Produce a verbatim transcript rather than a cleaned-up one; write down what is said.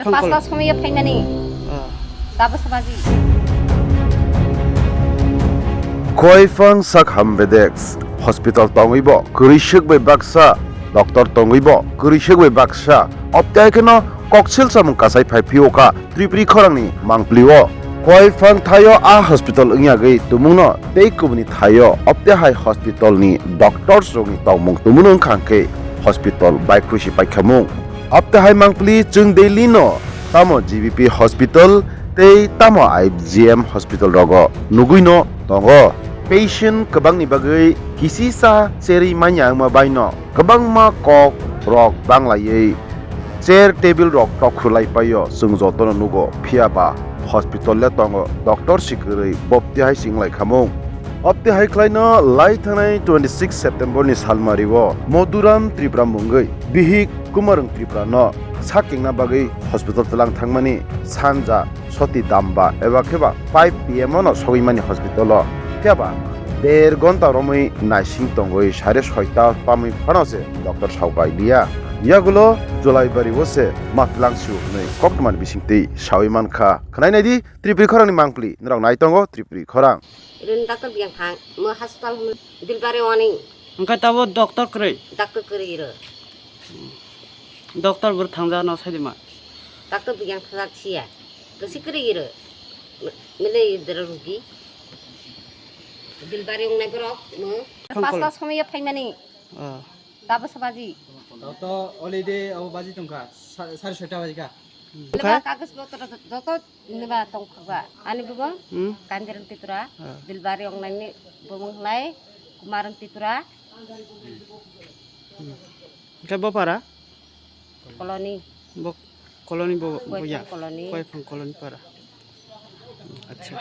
Pasta somoi phaimani. Ah. Tabuk sabaji. Koifang sak Hambedex hospital tongwi bo kwrwiswk bai baksa, doctor tongwi bo kwrwiswk bai baksa. Obtei kheno koksil samung kasai phai phio ka Tripuri khorangni mangpli o. Koifang thaio a hospital wngya gwi tumungno tei kubuni thaio obtei hai hospital ni doctors rokni tongmung tumungno wngkha hwnkhe hospital bai khruisi paikhamung. Obtei hai mangpli chwng Delhi no tamo G B P hospital tei tamo I G M hospital rogo nugwino tongo. Patient kwbangni bagwi kisisa cherwi manya wngma baino kwbangma kok rok banglaiwi chair table rok tokhulai paio, chwng jotono nugo, phiya ba hospital le tongo, doctor si kwrwi bopti hai si wnglai khamung. Obtwi hai khlaino lai thangnai twenty six September ni salmari o Modhuram Tripura mungwi bihik Kumarwng Tripura no sak kengna bagwi hospital tlang thangmani sanja soti damba eba kheba five P M o no sogwi mani hospital o, kheba der gonta romwi naising tongwi sare soita pamwi phano se doctor saukai liya. Yagulo Jolaibari o se matlang su hwnwi koktwmani bisingtwi sawi mankha. Khwnai naidi Tripuri khorangni mangpli, norok nai tongo Tripuri khorang. Irin doctor biyang thang, mo hospital hum dilbari wani. Hwnkhe tabo doctor kwrwi? Doctor kwrwi iro. Doctor bwrwi thangja no sai di ma. Doctor biyang thang siya. Kwsi kwrwi iro. Mile idra rugi. Dilbari wngnai borok mo. Phone call. Pasta somoi phaimani. Ah. Tabuk sabaji. Doctor already abo baji tongkha. Sa-, sare soita baji kha. Neba kagos potro joto neba tongkha. Ani bubo Hmm? Kandiran Tripura, Ah. Dilbari wngnani bumung hlai Kumaran Tripura. Hwnkhe bo para? Koloni. Bo koloni bo, bo ya? Koiphang koloni. Koiphang koloni para. Acha.